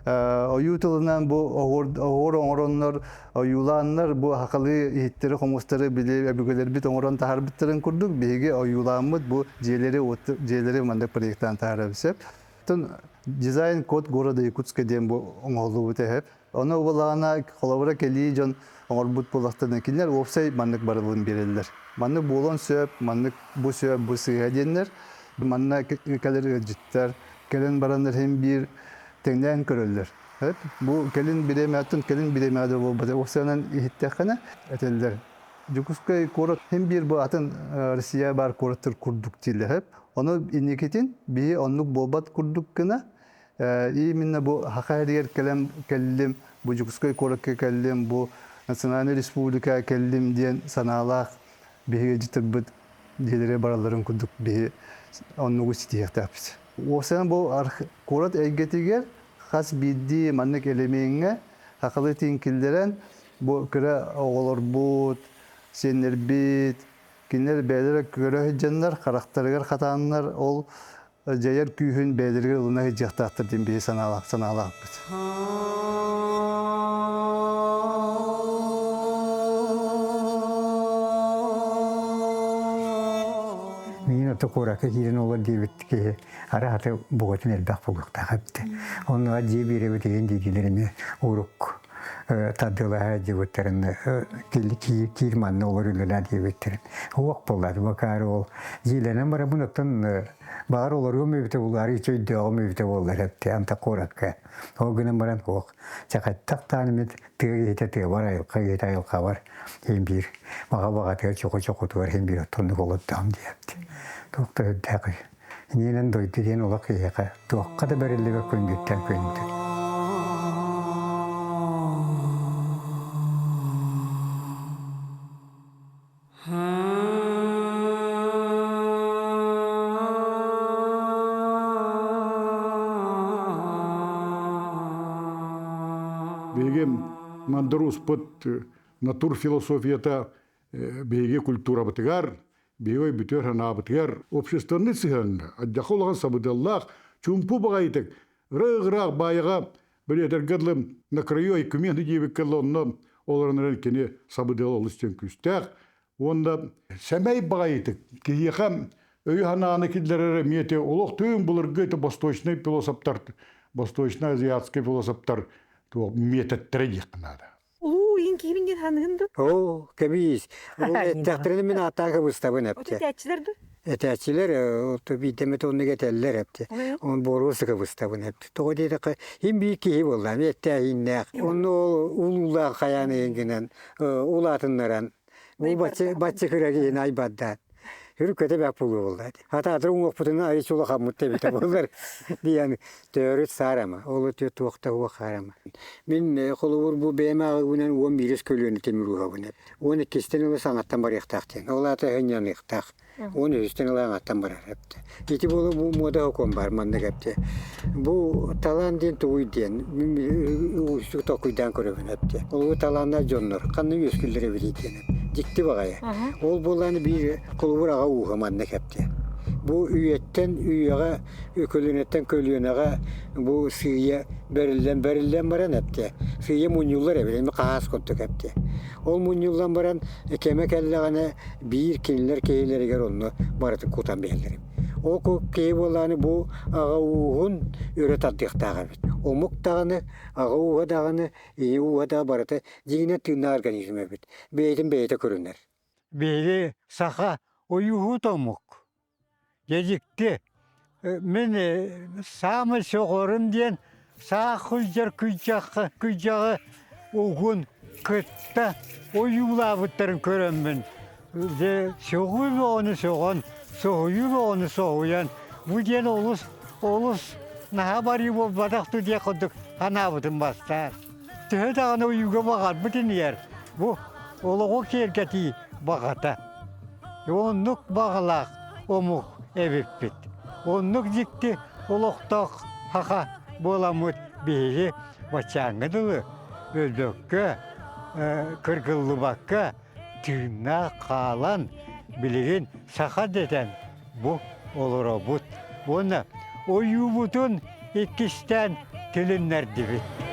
U: Ойуу тылынан бу оһуор оҥороннор, ойуулааннар бу хахалыы иһиттэри, хомустары били өбүгэлэрбит оҥорон таһаарбыттарын курдук биһиги ойуулааммыт бу дьиэлэри дьиэлэри маннык проектаан таһаарабыт сөп. Оттон дизайн код города Якутска диэн бу оҥоһуллубут эһэп. Ону убалаана холобура кэлии дьон оҥорбут буоллахтарына кинилэр уопсай маннык барылын биэрэллэр. Маннык буолуон сөп, маннык бу сөп, бу сыыһа диэннэр. Манна кэлэр ыалдьыттар кэлэн бараннар иһин биир тэҥнээн көрөллөр. Бу кэлин бириэмэттэн кэлин бириэмэҕэ да буолбата. Уопсайынан иһиттэххинэ этэллэр. Дьокуускай куорат иһин биир бу атын Россия баар куораттар курдук дииллэр. Ону инникитин биһи оннук буолбат курдук гына именно бу Саха сиригэр кэлэн кэллим, бу Дьокуускай куоракка кэллим, бу национальнай республика кэллим диэн санаалаах биһиги дьытырбыт дьиэлэри баралларын курдук биһи оннугу ситиһиэхтээхпит. Уопсайынан бу куорат эйгэтигэр хас биирдии маннык элэмиэҥҥэ сахалыы тиин киллэрэн бу кыра оҕолорбут, сиэннэрбит, кинилэр бэйэлэрэ көрө сылдьаннар, харахтарыгар хатааннар ол дьайар күүһүн бэйэлэригэр ылына сылдьыахтаахтар диэн биһи санаалаах санаалаахпыт.
G: Миин ото куоракка киирэн олор диэбит киһи арааты бугатын элбэх буолуохтаах эбит. Онно дьиэ биэрэбит игин диидилэр эмиэ урук тардыалаһа дьыбыттарын киир манна олор үлэлээ диэбиттэрин. Уох буоллар бакаары ол дьиэлэнэн барабын оттон баҕар олоруом эбитэ булаары өйдөөҕүм эбитэ буоллар эпти анта куоракка. Ол гынан баран уох чахаттах таанымит тыа киһитэ тыабар айылха киһитэ айылхабар иһин биир маҕа баҕатыгар чоку чокутугар иһин биир оттоннук олордоҕум диэбит. Туох да үрдээх Иннинэн дойду диэн олох киһиэхэ туохха да бэриллибэт күндүттэн күндү.
V: Биһиги мандар успут натур философията биһиги культурабытыгар, биһиги бүтүөр санаабытыгар общественный сыһыаҥҥа адьаха улахан сабыдыаллаах чумпу баҕайытык ыраах-ыраах баайаҕа бэлиэтэргэ дылы на краю айкумены диэбиккэ дылы онно олорон эрэн кини сабыдыала олус диэн күүстээх уонна сэмэй баҕайытык киһиэхэ өйү-санааны киллэрэр эмиэ ити олох түҥ былыргы ити восточный философтар восточно азиатский философтар туох миэтэттэрэ диэххэ наада
W: Улуу иин киһибин диэн ханыгын ду?
G: Оо, кэбиис. Ол эттэхтэринэ мин ааттаах кыбыстабын эпте.
W: Этээччилэр ду?
G: Этээччилэр то биирдэ эмэ оннук этэллэр эпте. Он боруоса кыбыстабын эпте. Тоҕо диэтэххэ, иһин биир киһи буолла, эттээһиннээх. Онно ол улуулаах хайаан иһин гынан улаатыннаран бу бачча бачча кыра киһини айбардаан Үркөтө бэк буолуо буолла. Хатаатыр уҥуохпутун айы чулахаммыт тэбитэ буоллар диэн төөрүт саарама. Ол өтө туохта уох хаарама. Мин холобур бу бэйэм ааҕыыбынан 11 көлүөнэ тимир ууһабын. 12-стэн ыла саҥаттан барыахтаах диэн. Ол аата һынньаныахтаах. 13-тэн ыла аҥаттан барар эпте. Ити буолу бу муода хокуон бар маннык эпте. Бу талаан диэн тугуй диэн уустук толкуйдаан көрөбүн эпте. Ол талааннаах дьоннор ханна үөскүллэр эбитий диэн. Дьикти баҕайы. Ол буоллааны биир холобур аҕа ууһа манна кэпти. Бу үйэттэн үйэҕэ, көлүөнэттэн көлүөнэҕэ бу сыыйа бэриллэн бэриллэн баран эпти. Сыыйа мунньуллар эбит, эми хаһаас курдук эпти. Ол мунньуллан баран кэмэ кэллэҕинэ биир кинилэр киһилэригэр онно барытын кутан биэрэллэр. Ол киһи буоллааны бу аҕа ууһун өрө тардыахтаах эбит. Омук даҕаны, аҕа ууһа даҕаны, ийэ ууһа да барыта дьиҥинэн тыыннаах организм эбит. Бэйэтин бэйэтэ көрүнэр.
A: Биһиги саха ойууһут омук. Дьэ дьикти. Мин саамай сөҕөрүм диэн саах сылдьар күрдьэххэ күрдьэҕи угун кытта ойуулаабыттарын көрөммүн дьэ сөҕүү бөҕөнү сөҕөн, соһуйуу бөҕөнү соһуйан бу диэн олус олус наһаа барыы буолбатах дуу диэх курдук санаабытым бастаан. Төһө даҕаны ойууга баҕарбыт инигэр бу олоҕу киэргэтии баҕата. Оннук баҕалаах омук эбиппит. Оннук дьикти олохтоох саха буоламмыт биһиги баччааҥҥа дылы. өлбөккө, кыргыллыбакка тыыннаах хаалан билигин саха дэтэн бу олоробут. Уонна ойуубутун иккистээн тилиннэрдибит.